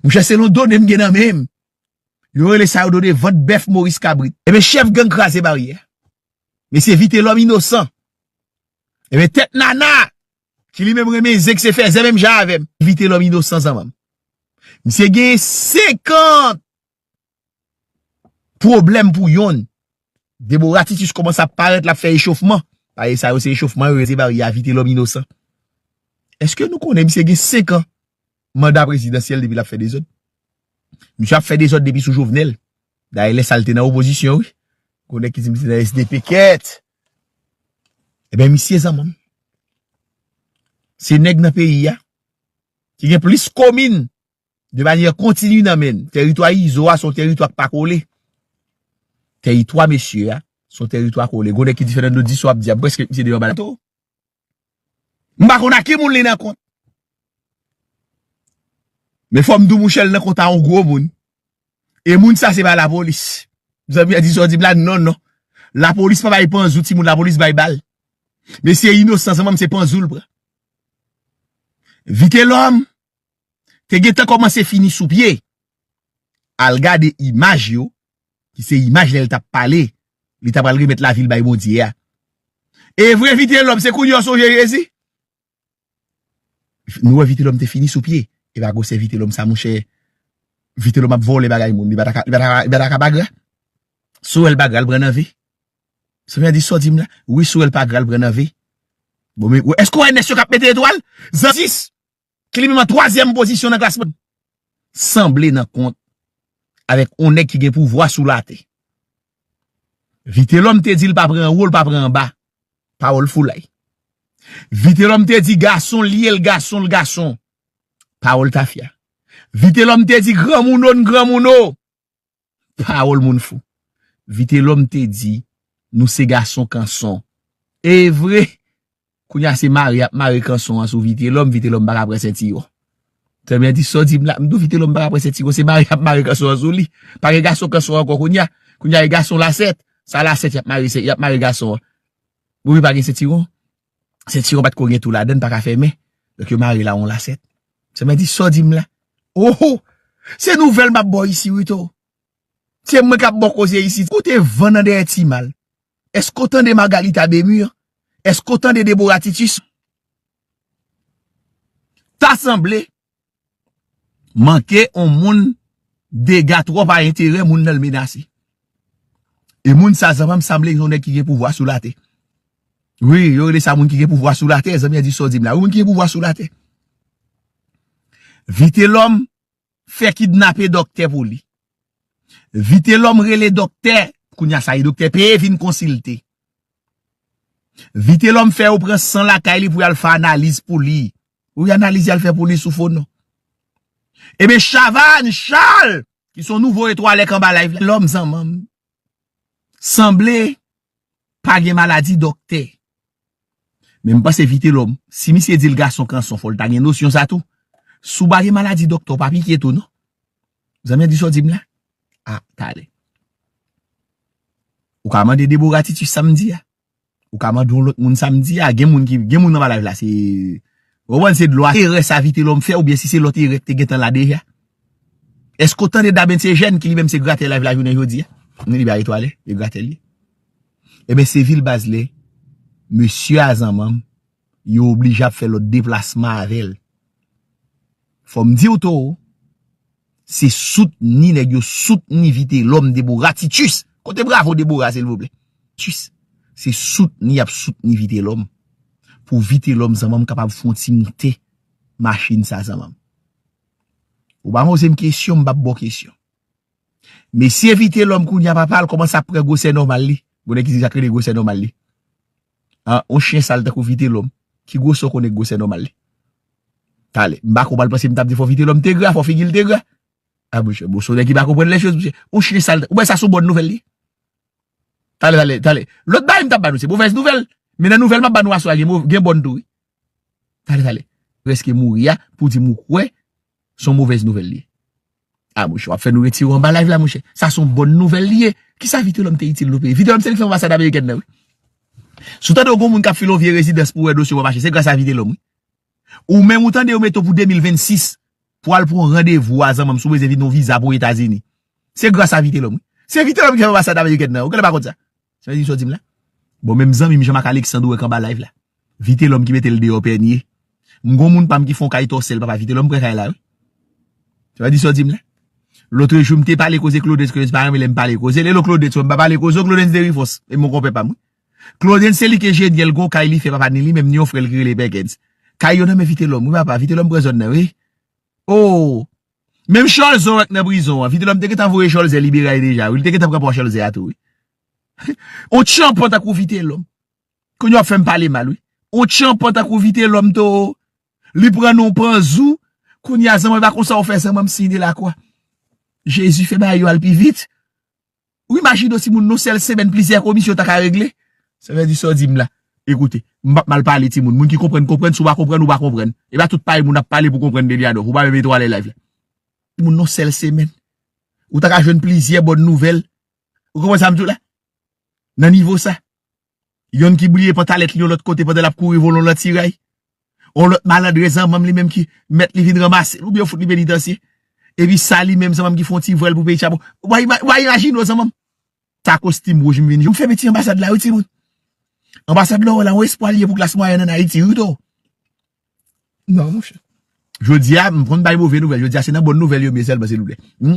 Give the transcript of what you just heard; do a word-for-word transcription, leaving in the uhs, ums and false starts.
Monchè, selon done m gen nan men m, yo rele sa yo done vant bèf Moris Kabrit. Ebyen, chèf gang Kraze Baryè, mesye Vitelòm Inosan. Ebyen, tèt nana, ki li menm renmen zen, ki se fèzè menm jan avè m, Vitelòm Inosan, zanmanm. Misye gen senkant pwoblèm pou yonn. Debora Titus kòmanse ap parèt, l ap fè echofman. Paske sa yo se echofman yo rele Baryè a, Vitelòm Inosan. Èske nou konnen misye gen senk an manda prezidansyèl depi l ap fè dezòd? Misye ap fè dezòd depi sou Jovenel. Dayè, lè sa l te nan opozisyon, wi. Konnen ki di misye nan S D P kèt. Ebyen, misye, zanmanm, se nèg nan peyi a ki gen plis komin de manyè kontini nan men l. Tèritwa Izo a se yon tèritwa k pa kole. Tèritwa mesye a se yon tèritwa kole. Gon nèg ki di Fernando Disso ap di a, m prèske misye deyò anba lato. M pa konn a ki moun li nan kont. Men fò m di w, monchè, l nan kont a yon gwo moun. E moun sa se pa lapolis. Zanmi an di sa w di m la, non, non. Lapolis pa bay panzou timoun, lapolis bay bal. Mesye Inosan, zanmanm, se panzou l pran. Vitelòm te gentan kòmanse fini sou pye. Al gade imaj yo, ki se imaj lè l t ap pale, li ta pral remèt lavi l bay Bondye a. E vre, Vitelòm, se kounye a w sonje Jezi? Nou wè Vitelòm te fini sou pye. E pa gwosè Vitelòm sa, monchè. Vitelòm ap vòlè bagay moun. Li pa ta ka, li pa ta ka, li pa ta ka bagra. Si w wè l bagra, l pran nan ve. Sa vle di sa w di m la? Wi, si w wè l bagra, l pran nan ve. Bon, men, èske w wè nèg yo k ap mete etwal? Zanzis! Ki li menm an twazyèm pozisyon nan klasman. Sanble nan kont avèk yon nèg ki gen pouvwa sou latè. Vitelòm te di l pa pran wo, l pa pran anba. Pawòl foulay. Vitelòm te di gason l ye, l gason, l gason. Pawòl tafya. Vitelòm te di granmoun o, n granmoun o. Pawòl moun fou. Vitelòm te di, nou se gason kanson. E vre, kounye a se mare y ap mare kanson an sou Vitelòm, Vitelòm pa ka pran sentiwon. Zanmi an di sa w di m la, m di w Vitelòm pa ka pran sentiwon, se mare y ap mare kanson an sou li. Pa gen gason kanson ankò kounye a. Kounye a e gason lasèt. Sa lasèt y ap mare, se, y ap mare gason an. Wi, pa gen sentiwon. Sentiwon pa t ko gen tou ladan, pa ka fèmen. Donk yo mare l a yon lasèt. Zanmi an di sa w di m la. Oho! Se nouvèl m ap ba w isi wi to. Se mwen k ap ba w koze isi. Koute van nan dèyè Timal. Èske w tande Margalita Bémur? Èske w tande Debora Titus? Ta sanble manke on moun dega twòp a enterè moun nan l menase. E moun sa zanmanm sanble yon nèg ki gen pouvwa sou latè. Wi, yo rele sa moun ki gen pouvwa sou latè, zanmi an di sa w di m la. Wi, moun ki gen pouvwa sou latè. Vitelòm fè kidnape dòktè pou li. Vitelòm rele dòktè, kounye a sa e dòktè peye vin konsilte. Vitelòm fè yo pran san lakay li pou y al fè analiz pou li. Wi, analiz y al fè pou li sou fo non. Ebyen, Chavannes Charles, ki se yon nouvo etwalè k anba live la, lòm zanmanm, sanble pa gen maladi dòktè. Men m panse Vitelòm, si misye di l gason kanson, fò l ta gen nosyon sa tou. Si w pa gen maladi dòktè, w pa pike tou non. Zanmi an di sa w di m la? A, talè. Ou ka mande Debora Titus sa m di a. Ou ka mande yon lòt moun sa m di a. Gen moun ki, gen moun nan ba live la, se, ou konprann, se dlo a erè sa Vitelòm fè, oubyen si se lòt erè ki te gentan la deja. Èske w tande Dabens Ejèn ki li menm se gratè live la jounen jodi a? Ni li bay etwalè, e gratè li. Ebyen, se vil baz lè, mesye a zanmanm, yo oblije ap fè lòt deplasman avè l. Fò m di w tou, se soutni nèg yo, soutni Vitelòm, Debora Titus. Kote bravo Debora, silvouplè? Titus. Se soutni y ap soutni Vitelòm. Pou Vitelòm, zanmanm, kapab fè yon ti moute machin sa, zanmanm. Ou pa poze m kesyon, m p ap ba w kesyon. Mesye Vitelòm kounye a papa l kòmanse ap pran gwosè nòmal li. Gon nèg ki di sa k rele gwosè nòmal li. An, on chen sal tankou Vitelòm. Ki gwosè w konnen gwosè nòmal li? Talè. M pa ko pral panse m t ap di fò Vitelòm te gra, fò figi l te gra. A, monchè, bon, se yon nèg ki pa konprann lè choz, monchè. On chen sal, ou wè sa se yon bòn nouvèl li? Talè, talè, talè. Lòt bagay m t ap ba nou, se movèz nouvèl. Men nan nouvèl m ap ba nou aswè a, gen mo-, gen bòn tou, wi. Talè, talè. Prèske mouri a, pou di m ou kwè, se yon movèz nouvèl li ye. A, monchè, w ap fè nou retire w anba live la, monchè. Sa se yon bòn nouvèl li ye. Kisa Vitelòm te itil nou peyi? Vitelòm se li k fè anbasad amerikèn nan, wi. Si w tande w gon moun k ap file yon vye rezidans pou wè dosye w pa mache, se gras a Vitelòm, wi. Ou menm ou tande yo mete w pou de mil vennsis. pou al pran yon randevou a zanmanm si w bezwen vin yon viza pou Etazini. Se gras a Vitelòm, wi. Se Vitelòm ki fè anbasad amerikèn nan, ou genlè pa konn sa. Sa vle di sa w di m la? Bon, menm zanmi m Jean-Marc Alexandre ou wè k anba live la. Vitelòm ki mete l deyò Pènye. M gon moun pa m ki fè yon kay Tòsèl, papa Vitelòm pran kay la, wi. Sa vle di sa w di m la? Lòt jou, m te pale koze Claudens, Claudens pa renmen lè m pale koze l. Elo Claudens, m pa pale koze w, Claudens Derifos, e mon konpè pa m, wi. Claudens se li ke jenyè l gon kay li fè papa ni li menm ni yon frè l ki rele Perkens. Kay yo nan men Vitelòm, wi papa, Vitelòm pran zòn nan, wi. Oh! Menm Cholzè w wè k nan prizon an, Vitelòm te gentan voye Cholzè libere deja, wi. Li te gentan pran pwa Cholzè a tou, wi. On tchanpan tankou Vitelòm. Kounye a w ap fè m pale mal, wi. On tchanpan tankou Vitelòm to. Li pran non panzou. Kounye a zanmanm, e pa konsa w fè zanmanm siy de lakwa. Jezi fè bagay yo al pi vit. Ou imajine w timoun, nan sèl semèn plizyè komisyon ta ka regle? Sa vle di sa w di m la. Ekoute, m p ap mal pale timoun. Moun ki konprann, konprann. Si w pa konprann, ou pa konprann. E pa tout parèy moun ap pale pou konprann Deliadòf. Ou pa menm etwale live la. Timoun, nan sèl semèn, ou ta ka jwenn plizyè bòn nouvèl. Ou konprann sa m di w la? Nan nivo sa. Yonn ki bliye pantalèt li yon lòt kote pandan l ap kouri vòlè yon lòt tiray. Yon lòt malandren zanmanm li menm ki mèt li vin ranmase l oubyen yo fout li penitansye. Epi sa li menm zanmanm ki fè yon ti vòl pou peyi Tchabo. W a ima- w a imajine w zanmanm. Sa kostim wouj m vin jwe. M fèmen ti anbasad la wi timoun. Anbasad la w wè la yon espwa li ye pou klas mwayèn ann Ayiti wi to. Non monchè. Jodi a m konn bay move nouvèl. Jodi a se nan bòn nouvèl yo m ye sèlman silvouplè.